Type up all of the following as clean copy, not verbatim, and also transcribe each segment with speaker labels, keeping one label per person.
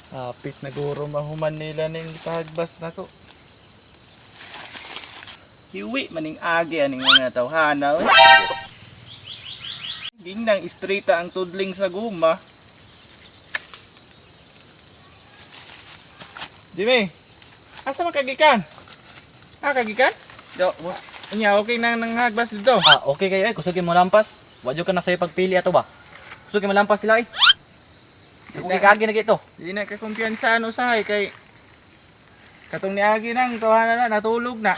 Speaker 1: Apit na guro mahuman nila ning gipahagbas nako. Hiwi maning agi aning mga tawhana oy. Gingnang istrita ang tudling sa guma. Jimmy, asa man kagikan? Ah, kagikan?
Speaker 2: Do,
Speaker 1: Nya, okay nang nanghagbas dito.
Speaker 2: ah, okay kayo eh. Kusog mo lampas. Wa jud ka na sa'yo pagpili ato ba? Kusog mo lampas sila eh. Okay kagi na gito.
Speaker 1: Di na ka kumpiyansa ano usahay kay katong niagi nang tawhana na natulog na.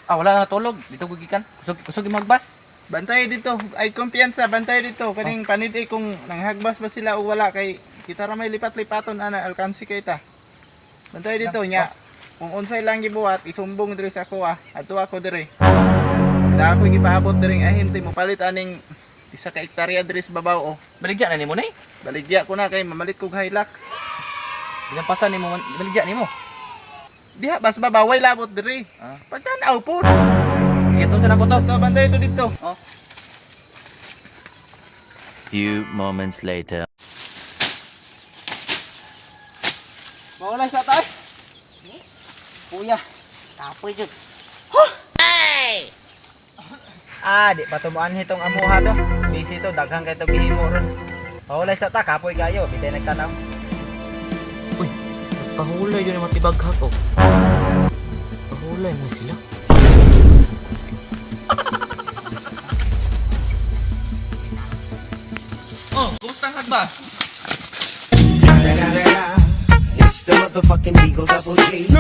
Speaker 2: Ah, wala na natulog. Dito ko gikan. Kusog kusog magbas.
Speaker 1: Bantay dito, ay kumpiyansa, bantay dito kaning panid kung nanghagbas ba sila o wala kay kita ra may lipat-lipaton ana alkansi kay ta. Bantay dito nya. Kung unsay lang gibuhat isumbong diri sa ako ah. Adto ako diri. Na ako gipaabot diri ang ahente mo palit aning isa ka hektarya diri sa babaw oh.
Speaker 2: Baligya na nimo nay.
Speaker 1: Baligya ko na kay mamalit kog Hilux.
Speaker 2: Ginampasan nimo, baligya nimo.
Speaker 1: Diha bas babaw way labot diri.
Speaker 2: Ah.
Speaker 1: Pagtan-aw po.
Speaker 2: Sige to sa nako to.
Speaker 1: Ito, bantay ito dito.
Speaker 2: Oh.
Speaker 3: Few moments later.
Speaker 4: Mawala sa tayo. Kuya.
Speaker 5: Kapoy jud.
Speaker 4: Ah, di pa tumuan hitong amuha to. Busy to, daghang kay to gihimo ron. Mawala sa ta, kapoy kayo, bitay nagtanaw.
Speaker 2: Uy, pahulay yun ang matibaghag oh. Pahulay mo sila. Oh, kumusta ang hagbas?
Speaker 6: It's the motherfucking Eagle Double G.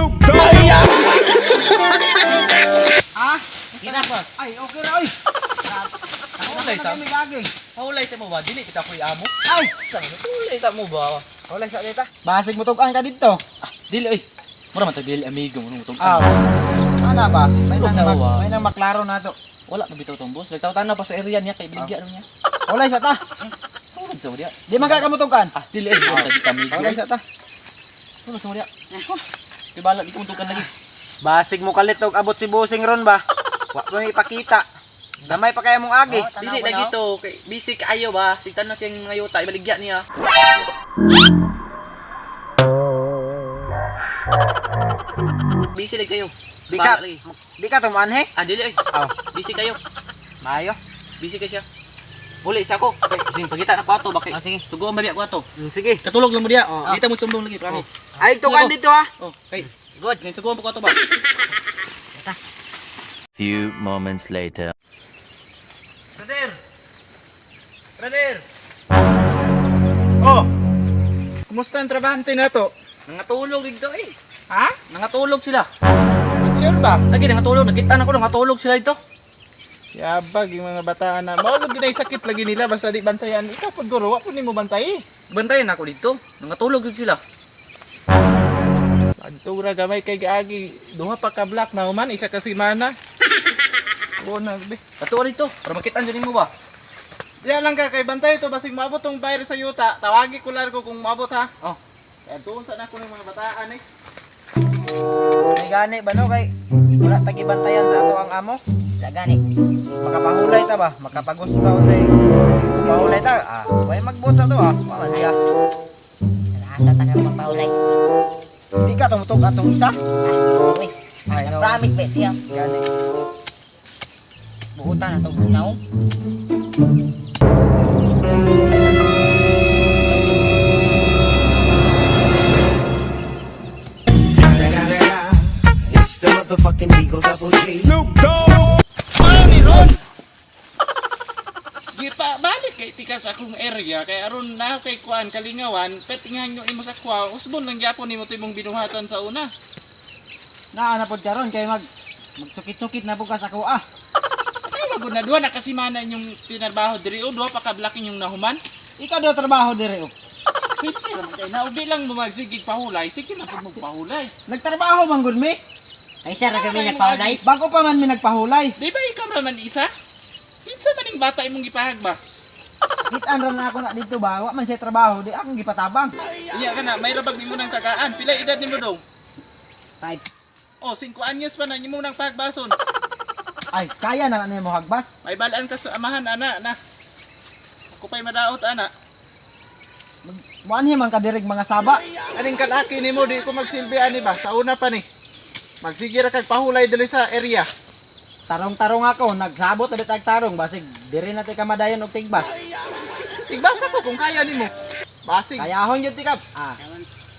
Speaker 4: Ah?
Speaker 2: Kita ba?
Speaker 4: Ay, okay ra oy.
Speaker 2: Pahulay sa.
Speaker 4: Kami gagi.
Speaker 2: Pahulay sa mo ba? Dili kita ko'y amo.
Speaker 4: Ay,
Speaker 2: Pahulay sa mo ba?
Speaker 4: wala sa dita. Basig mo tugan ka dito.
Speaker 2: Ah, dili oy. Mura man tag dili amigo mo nung utong.
Speaker 4: Ah. Ana ba? May nang
Speaker 2: Tulog sa
Speaker 4: mak-
Speaker 2: uwa.
Speaker 4: may nang maklaro na to.
Speaker 2: Wala pa bitaw tong boss. Nagtaw na pa sa area niya kay biligya niya.
Speaker 4: Wala sa ta.
Speaker 2: Tulog sa mo diya.
Speaker 4: Di man ka kamutugan.
Speaker 2: Ah, dili oy, mura tag amigo.
Speaker 4: Wala sa ta.
Speaker 2: Tulog sa mo diya. Kay bala di ko mutukan lagi.
Speaker 4: Basig mo kalit og abot si Busing ron ba? Wa pa may ipakita. Damay pa kaya mong agi.
Speaker 5: Oh, tanaw
Speaker 2: Dili
Speaker 5: ko
Speaker 2: lagi
Speaker 5: na,
Speaker 2: to kay busy kaayo ba? Sigtan na siyang mga yuta ibaligya niya. Busy lagi kayo.
Speaker 4: Di ka,
Speaker 2: Bahala lagi.
Speaker 4: di ka tumuan he.
Speaker 2: Ah, dili oy.
Speaker 4: Aw,
Speaker 2: Busy kayo.
Speaker 4: maayo.
Speaker 2: Busy kay siya. Uli sa ako. Kay sing pagita na ko ato ba kay.
Speaker 5: Ah, sige.
Speaker 2: Tugo man biya ko ato.
Speaker 4: Sige.
Speaker 2: Katulog lang mo diya.
Speaker 4: Oh.
Speaker 2: Dita mo sumbong lagi, promise.
Speaker 4: Ay, tukan dito ha.
Speaker 2: Oh, kay. Good. Ngay tugo mo ko ato ba?
Speaker 3: Few moments later.
Speaker 2: Brother. Brother.
Speaker 1: Oh. Kumusta ang trabahante na to?
Speaker 2: Nangatulog dito eh.
Speaker 1: Ha?
Speaker 2: Nangatulog sila.
Speaker 1: Sure ba?
Speaker 2: Lagi nangatulog, nakita na ko nangatulog sila dito.
Speaker 1: Yabag yung mga bataan na. Mao lagi na sakit lagi nila basta di bantayan. Ikaw pag guro, wa po nimo bantay.
Speaker 2: Bantayan ako dito. Nangatulog dito sila.
Speaker 1: Pagtura gamay kay gaagi duha pa ka black na human isa ka semana. Oo na be.
Speaker 2: Ato dito para makita dyan mo ba?
Speaker 1: Diyan lang ka kay bantay to basig maabot tong bayar sa yuta. Tawagi ko lang ko kung maabot ha.
Speaker 2: Oh.
Speaker 1: Kaya doon sa nako ng mga bataan eh.
Speaker 4: May gani ba no kay wala tagibantayan sa ato ang amo.
Speaker 5: Sa gani.
Speaker 4: Makapahulay ta ba? Makapagusto ta unsay pahulay ta. Ah, way magbuot sa ato ah. Wala siya.
Speaker 5: Asa ta ka magpahulay.
Speaker 4: Di ka tumutug atong isa.
Speaker 5: Uy,
Speaker 4: Ay, no.
Speaker 5: promise ba siya?
Speaker 4: Gani.
Speaker 5: Buutan na tong bunaw.
Speaker 6: It's the motherfucking Eagle Double G.
Speaker 1: Ano ni Ron? Gipa balik kay tika sa akong area kay aron na kay kuan kalingawan petingan nyo imo sa kuwa usbon lang gyapon nimo timong binuhatan sa una.
Speaker 4: Naa na pod karon kay mag magsukit-sukit na bukas ako ah.
Speaker 1: Tawag na duha na kasi mana inyong tinarbaho diri o duha pa ka black inyong nahuman.
Speaker 4: Ikaw daw trabaho dire oh.
Speaker 1: Sige ra man kay na ubi lang mo magsigig pahulay, sige na pud mo pahulay.
Speaker 4: Nagtrabaho man gud mi.
Speaker 5: Ay sir, ra kami nagpahulay.
Speaker 4: Bago pa man mi nagpahulay.
Speaker 1: Di ba ikaw ra man isa? Kinsa man ning bata imong gipahagbas?
Speaker 4: Kitaan ra na ako na dito ba? Wa man siya trabaho, di akong gipatabang.
Speaker 1: Iya ka na, may rabag nimo nang tagaan. Pila edad nimo dong?
Speaker 5: 5.
Speaker 1: Oh, 5 anyos pa na nimo nang pahagbason.
Speaker 4: Ay, kaya na na mo hagbas.
Speaker 1: May balaan ka sa amahan ana na. Ako pa'y madaot ana.
Speaker 4: Mag, Muanhi man kadirig mga saba.
Speaker 1: Aning kalaki nimo di ko magsilbi ani ba? Sa una pa ni. Magsige ra kag pahulay diri sa area.
Speaker 4: Tarong-tarong ako, nagsabot na tag tarong basig diri na ti kamadayon og tigbas.
Speaker 1: Tigbasa ko kung kaya nimo. Basig.
Speaker 4: Kayahon gyud ti kap. Ah,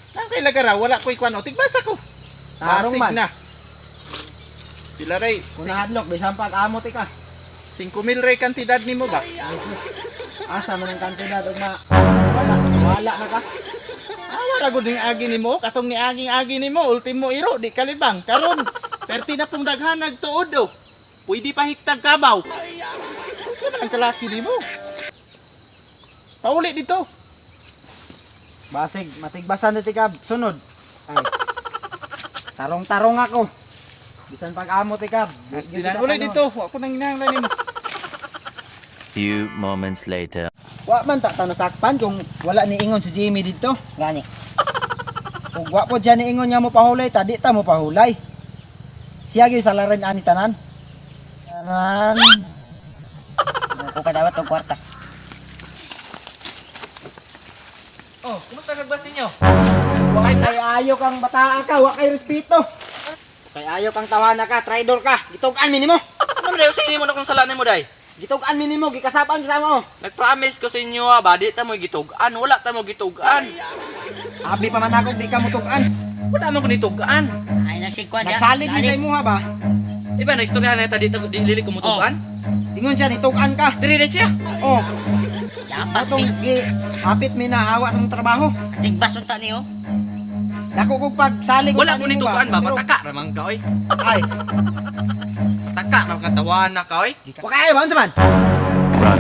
Speaker 1: Nang kay lagara wala ko'y kuan o tigbasa ko.
Speaker 4: tarong
Speaker 1: Basig
Speaker 4: man.
Speaker 1: na. Pila ray?
Speaker 4: Kung nahadlok bisan pag amo ti ka.
Speaker 1: 5,000 ray kantidad nimo ba?
Speaker 4: Asa man ang kantidad og ma wala, wala na ka.
Speaker 1: Ah, wala gud ning agi nimo katong ni aging agi nimo ultimo iro di kalibang karon. Perti na pong daghan nagtuod oh. Pwede pa hiktag kabaw. Unsa man ang kalaki nimo? Pauli dito.
Speaker 4: Basig matigbasan na ti ka sunod. Ay. Tarong-tarong ako. Bisan pag amo ti ka.
Speaker 1: Asti na uli dito. Wa ko nang hinahanglan nimo.
Speaker 3: Few moments later.
Speaker 4: Wa man ta ta nasakpan kung wala ni ingon si Jimmy dito.
Speaker 5: Gani.
Speaker 4: Kung wa po siya ni ingon nga mo pahulay ta di ta mo pahulay. Siya gyud salarin ani tanan. Tanan.
Speaker 5: Ako kadawat og kwarta.
Speaker 2: Oh, kumusta kagbas ninyo?
Speaker 4: Wa kay ayo kang bataa ka, wa kay respeto. Kay ayo kang tawana ka, traidor ka. Gitug-an mi nimo.
Speaker 2: Ano man dayo sa inyo mo na kung sala nimo day?
Speaker 4: Gitug-an mi nimo, gikasapan kasama mo.
Speaker 2: Nagpromise ko sa inyo ha, ba di ta mo gitug-an, wala ta mo gitug-an.
Speaker 4: Abi pa man ako di ka mutug-an.
Speaker 2: Wala man ko nitug-an.
Speaker 5: Ay na si kwan ya.
Speaker 4: Nagsalig mi sa imuha ba?
Speaker 2: Di ba naistoryahan na ta di ta di lili ko mutug-an?
Speaker 4: Ingon siya nitug-an ka.
Speaker 2: Diri na siya.
Speaker 4: Oh,
Speaker 5: Yapas
Speaker 4: atong
Speaker 5: mi.
Speaker 4: gi hapit mi na hawa sa mong trabaho.
Speaker 5: Tigbas unta niyo.
Speaker 4: Dako kog pagsalig
Speaker 2: Wala ko
Speaker 4: unta nimo
Speaker 2: nitug-an ba?
Speaker 4: Pero-
Speaker 2: Pataka ra man ka oy.
Speaker 4: Ay,
Speaker 2: Pataka ra man ka tawana ka oy.
Speaker 4: wa kay ba unsa man?
Speaker 3: Run.